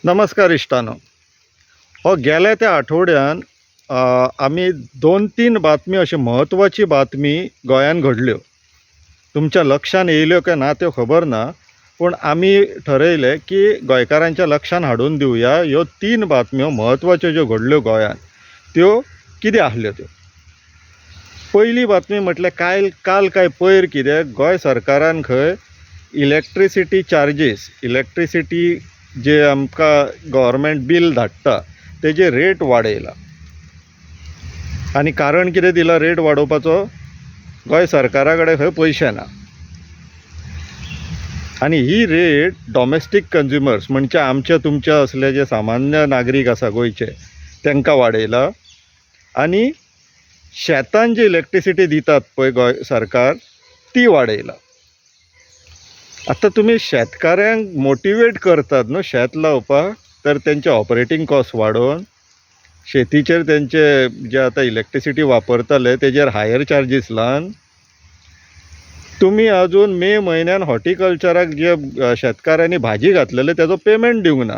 नमस्कार इश्टानो. हो गेल्या त्या आठवड्यान आमी दोन तीन बातमी अशी म्हत्वाची बातमी गोंयान घडल्यो. तुमच्या लक्षान येयल्यो काय ना त्यो खबर ना, पूण आमी ठरयलें की गोंयकारांच्या लक्षान हाडून दिवया ह्यो तीन बातम्यो म्हत्वाच्यो ज्यो घडल्यो गोंयान त्यो कितें आसल्यो त्यो. पयली बातमी म्हटल्यार कायल काल काय पयर कितें गोंय सरकारान खंय इलॅक्ट्रिसिटी चार्जीस, इलॅक्ट्रिसिटी जे आमकां गव्हर्मेंट बील धाडटा तेजे रेट वाडयला. आनी कारण कितें दिलां रेट वाडोवपाचो? गोंय सरकारा कडेन खंय पयशे ना. आनी ही रेट डॉमॅस्टीक कंज्युमर्स म्हणजे आमच्या तुमच्या असले जे सामान्य नागरीक आसा गोंयचे तांकां वाडयला. आनी शेतान जी इलॅक्ट्रिसिटी दितात पळय गोंय सरकार ती वाडयला. आतां तुमी शेतकाऱ्यांक मोटिवेट करतात न्हू शेत लावपाक, तर तेंचे ऑपरेटींग कॉस्ट वाडोवन शेतीचेर तेंचे जे आतां इलॅक्ट्रिसिटी वापरतले तेजेर हायर चार्जीस लावन तुमी अजून मे म्हयन्यान हॉर्टिकल्चराक जे शेतकाऱ्यांनी भाजी घातलेले तेजो पेमेंट दिवंक ना.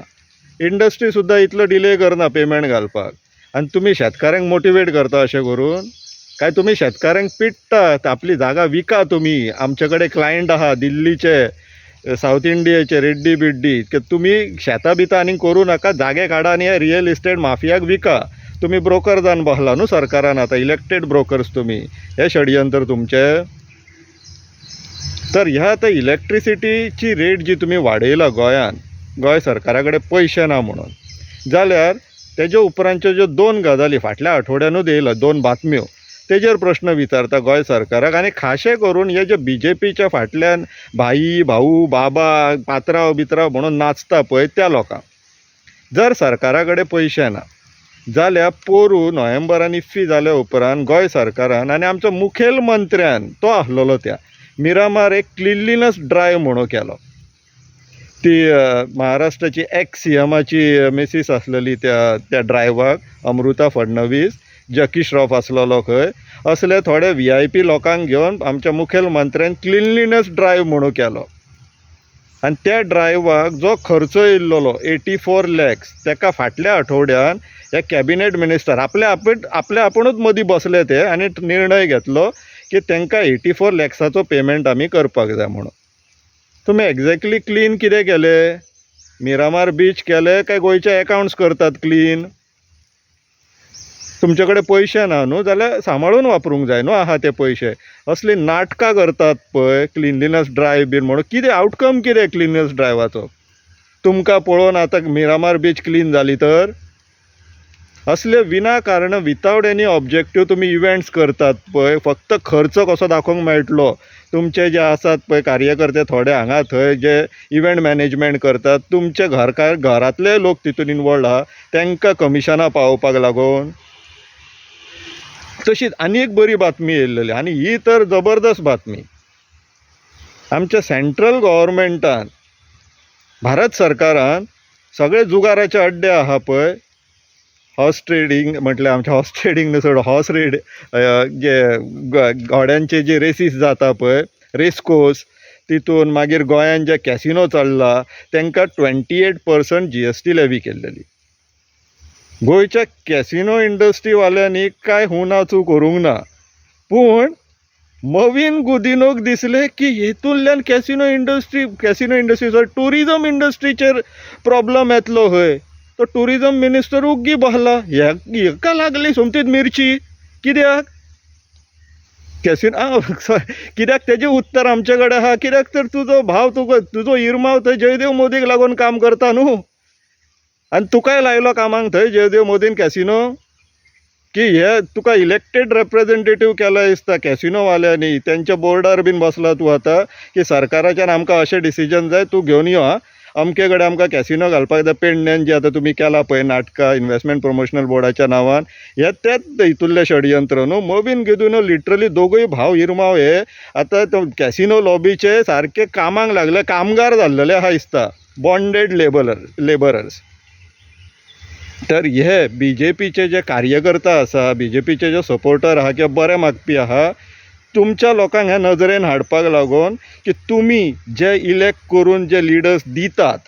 इंडस्ट्री सुद्दां इतलो डिले करना पेमेंट घालपाक, आनी तुमी शेतकाऱ्यांक मोटिवेट करता अशें करून? काय तुमी शेतकाऱ्यांक पिडटात, आपली जागा विका तुमी, आमचे कडेन क्लायंट आहा दिल्लीचे, सावथ इंडियेचे, रेड्डी बिड्डी, की तुमी शेतां बितां आनीक करूं नाका, जागे काडा आनी रियल इस्टेट माफियाक विका. तुमी ब्रोकर जावन बसला न्हू सरकारान आतां, इलेक्टेड ब्रोकर्स तुमी, हें षडयंत्र तुमचें. तर ह्या आतां इलॅक्ट्रिसिटीची रेट जी तुमी वाडयला गोंयान, गोंय सरकारा कडेन पयशे ना म्हणून, जाल्यार तेजे उपरांतच्यो ज्यो दोन गजाली फाटल्या आठवड्यानूच येयला दोन बातम्यो, तेजेर प्रश्न विचारता गोंय सरकाराक. आनी खाशे करून हे जे बी जे पीच्या फाटल्यान भाई, भाऊ, बाबा, पात्रांव बित्रांव म्हणून नाचता पळय त्या लोकांक, जर सरकारा कडेन पयशे ना जाल्यार पोरूं नोव्हेंबरान इफ्फी जाल्या उपरांत गोंय सरकारान आनी आमचो मुखेल मंत्र्यान तो आसलेलो त्या मिरामार एक क्लिनलीनस ड्रायव म्हणून केलो. ती महाराष्ट्राची एक्स सी एमाची मिसीस आसलेली त्या त्या ड्रायव्हाक, अमृता फडणवीस, जकी श्रॉफ आसलेलो खंय, असले थोडे व्ही I P लोकांक घेवन आमच्या मुखेल मंत्र्यान क्लिनलीनस ड्रायव्ह म्हणून केलो. आनी त्या ड्रायव्हाक जो खर्च येयल्लो 84 लॅक्स, तेका फाटल्या आठवड्यान हे कॅबिनेट मिनिस्टर आपले आपुणूच मदीं बसले ते आनी निर्णय घेतलो की तांकां 84 लॅक्साचो पेमेंट आमी करपाक जाय म्हणून. तुमी एग्जॅक्टली क्लीन कितें केलें? मिरामार बीच केलें काय गोंयचे एकावंट्स करतात क्लीन? तुमचे कडेन पयशे ना न्हू जाल्यार सांबाळून वापरूंक जाय न्हू आहा ते पयशे. असली नाटकां करतात पळय क्लिनलीनस ड्रायव्ह बीन म्हणून, कितें आवटकम कितें क्लिनलीनस ड्रायव्हाचो? तुमकां पळोवन आतां मिरामार बीच क्लीन जाली तर? असले विनाकारण वितावट एनी ऑब्जेक्टीव तुमी इव्हेंट्स करतात पळय, फक्त खर्च कसो दाखोवंक मेळटलो. तुमचे जे आसात पळय कार्यकर्ते थोडे हांगा थंय जे इव्हेंट मॅनेजमेंट करतात, तुमचे घरकार घरांतले लोक तितून इनवॉल्ड आहा, तांकां कमिशनां पावोवपाक लागून. तशीच आनी एक बरी बातमी येयल्लेली, आनी ही तर जबरदस्त बातमी, आमच्या सेंट्रल गव्हर्मेंटान, भारत सरकारान सगळे जुगाराचे अड्डे आहा पळय, हॉर्स ट्रेडींग म्हटल्यार आमचें हॉर्स ट्रेडींग न्हू सोड, हॉर्स रेड जे घोड्यांचे जे रेसीस जाता पळय, रेस कोर्स, तितून मागीर गोंयान जे कॅसिनो चल्ला तांकां 28% जी एस टी लेवी केल्लेली. गोंयच्या कॅसिनो इंडस्ट्रीवाल्यांनी कांय हूं ना चूं करूंक ना, पूण मवीन गुदिनोक दिसलें की हेतूंतल्यान कॅसिनो इंडस्ट्री सोड ट्युरिजम इंडस्ट्रीचेर प्रॉब्लम येतलो खंय. तो ट्युरिजम मिनिस्टर उग्गी बसला, हेका लागली सोमतीच मिरची. कित्याक कॅसिनो सॉरी, कित्याक तेजें उत्तर आमचे कडेन आहा, कित्याक तर तुजो भाव, तुका तुजो इरमाव थंय जयदेव मोदीक लागून काम करता न्हू, आनी तुकाय लायलो कामाक थंय जयदेव मोदीन कॅसिनो, की हे तुका इलेक्टेड रेप्रेजेंटेटीव केला दिसता कॅसिनोवाल्यांनी, तेंच्या बोर्डार बीन बसला तूं आतां, की सरकाराच्यान आमकां अशें डिसिजन जाय, तूं घेवन यो आं, अमके कडेन आमकां कॅसिनो घालपाक जाय. पेडण्यान जे आतां तुमी केला पळय नाटकां इन्वेस्टमेंट प्रमोशनल बोर्डाच्या नांवान, हे तेच हितूंतलें षडयंत्र न्हू. मोबीन गुदिन्हो लिटरली दोगूय भाव इरमाव हे आतां कॅसिनो लॉबीचे सारके कामाक लागले, कामगार जाल्लेले आहा दिसता, बॉन्डेड लेबरर्स. तर हे बी जे पीचे जे कार्यकर्ता आसा, बी जे पीचे जे सपोर्टर आहा किंवा बरें मागपी आहा, तुमच्या लोकांक ह्या नजरेन हाडपाक लागून की तुमी जे इलेक्ट करून जे लिडर्स दितात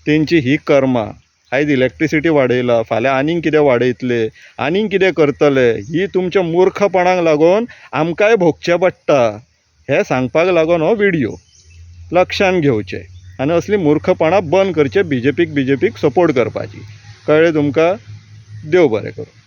तेंची ही कर्मां. आयज इलॅक्ट्रिसिटी वाडयला, फाल्यां आनीक कितें वाडयतले, आनीक कितें करतले. ही तुमच्या मुर्खपणाक लागून आमकांय भोगचें पडटा हें सांगपाक लागून हो विडियो. लक्षान घेवचें आनी असलीं मुर्खपणां बंद करचें बी जे पीक बी जे पीक सपोर्ट करपाची. कळ्ळें तुमकां? देव बरें करूं.